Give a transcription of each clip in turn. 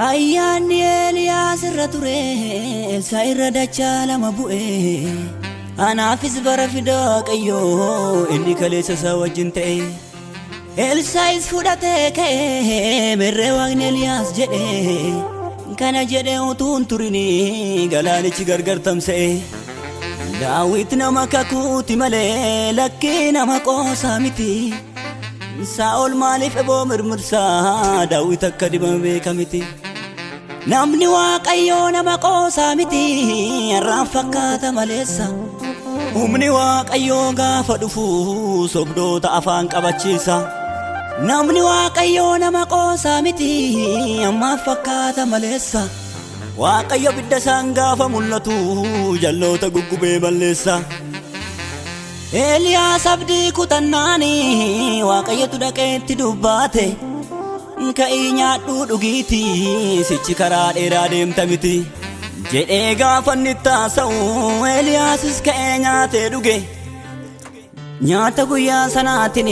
Ayyaanni Eeliyaas irra ture, Elsaa irra dachaa lama bu'e. Anaafis bara fida Waaqayyoo inni kaleessa isaa wajjin ta'e. Elsaayis fudhatee ka'e, merree Waaqni Eeliyaas jedhe. Kana jedhee utuu hin turini galaanichi gargar tamsa'e. Daawit nama kakuuti malee lakkii nama qoosaa miti. Saa'ol maaliif eboo mirmirsaa Daawit akka dibame beeka miti. Namni Waaqayyoo nama qoosaa miti har'aan fakkaata maleessa. Humni Waaqayyoo gaafa dhufu sobdoota afaan qabachiisa. Namni Waaqayyoo nama qoosaa miti ammaaf fakkaata maleessa. Waaqayyo bidda isaan gaafa mul'atu jalloota guggubee balleessa. Eeliyaas abdii kutannaani Waaqayyotu dhaqee itti dubbaate. Ka'ii nyaadhuu dhugiiti sichi karaa dheeraa deemta miti. Jedhee gaafa inni itti haasa'u Eeliyaasis ka'ee nyaatee dhuge. Nyaata guyyaa sanaatiin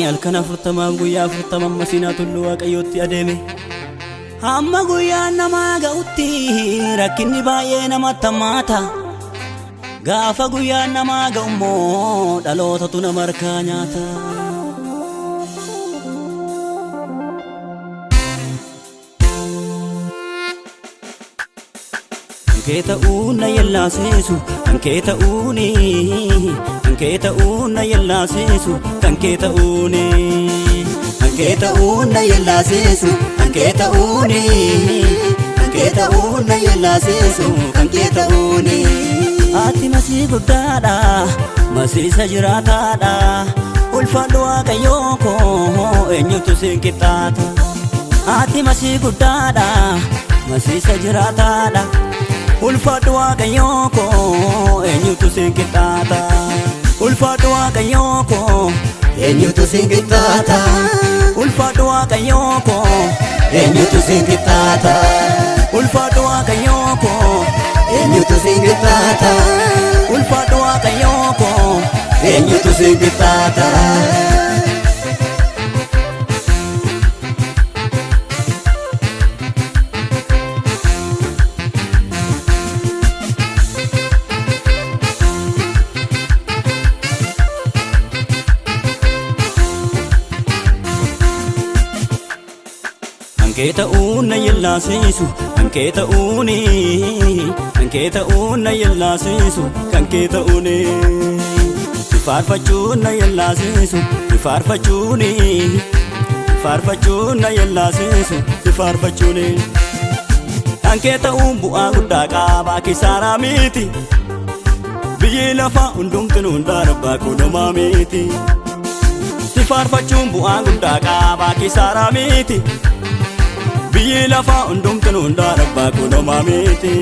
halkan 40f guyyaa 40 amma Siinaa tulluu Waaqayyootti adeeme. Hamma guyyaan namaa ga'utti rakkinni baay'ee namatti hammaata. Gaafa guyyaan namaa ga'u immoo dhalootatu nama harkaa nyaata. Kan kee ta'uun na yellaasisu, kan kee ta'uuni, kan kee ta'uun na yellaasisu, kan kee ta'uuni. Kan kee ta'uun na yellaasisu, kan kee ta'uuni, kan kee ta'uun na yellaasisu, kan kee ta'uuni. Ati masii guddaadha, masiisa jiraataadha. Ulfaadhu Waaqayyoo koo eenyutu siin qixxaata. Ati masii guddaadha, masiisa jiraataadha. Ulfaadhu Waaqayyoo koo eenyutu siin qixxaata. Ulfaadhu Waaqayyoo koo eenyutu siin qixxaata. Ulfaadhu Waaqayyoo koo eenyutu siin qixxaata. Ulfaadhu Waaqayyoo koo eenyutu siin qixxaata. Ulfaadhu Waaqayyoo koo eenyutu siin qixxaata. Kan kee ta'uun na yellaasisu, kan kee ta'uuni, kan kee ta'uun na yellaasisu, kan kee ta'uuni. Si faarfachuun na yellaasisu, si faarfachuuni, si faarfachuun na yellaasisu, si faarfachuuni. Kan kee ta'uun bu'aa guddaa qaba kisaaraa miti. Biyyi lafaa hundumtuu nu darbaa kunumaa miti. Si faarfachuun bu'aa guddaa qaba kisaaraa miti. Biyyi lafaa hundumtuu nu darbaa kunumaa miti.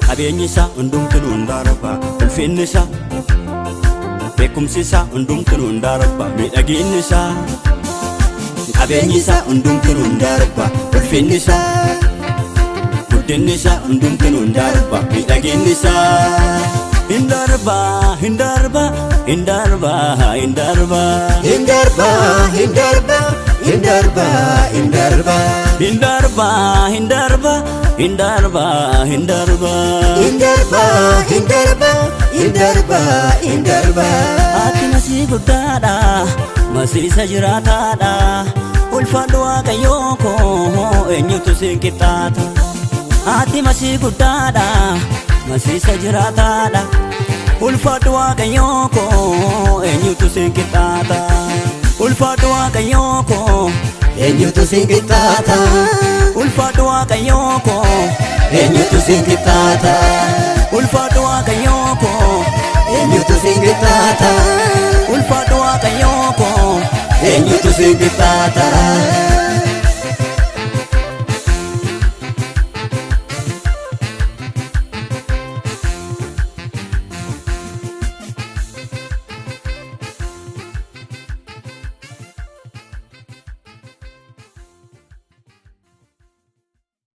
Qabeenyi isaa hundumtuu nu darbaa ulfinni isaa. Beekumsi isaa hundumtuu nu darbaa miidhaginni isaa. Qabeenyi isaa hundumtuu nu darbaa ulfinni isaa. Guddinni isaa hundumtuu nu darbaa miidhaginni isaa. Hin darbaa, hin darbaa, hin darbaa, hin darbaa. Hin darbaa, hin darbaa, hin darbaa, hin darbaa. Hin darbaa, hin darbaa, hin darbaa, hin darbaa. Hin darbaa, hin darbaa, hin darbaa, hin darbaa. Ati masii guddaadha, masiisa jiraataadha. Ulfaadhu Waaqayyoo koo eenyutu siin qixxaata. Ati masii guddaadha, masiisa jiraataadha. Ulfaadhu Waaqayyoo koo eenyutu siin qixxaata. Ulfaadhu Waaqayyoo koo eenyutu siin qixxaata. Ulfaadhu Waaqayyoo koo eenyutu siin qixxaata. Ulfaadhu Waaqayyoo koo eenyutu siin qixxaata. Ulfaadhu Waaqayyoo koo eenyutu siin qixxaata.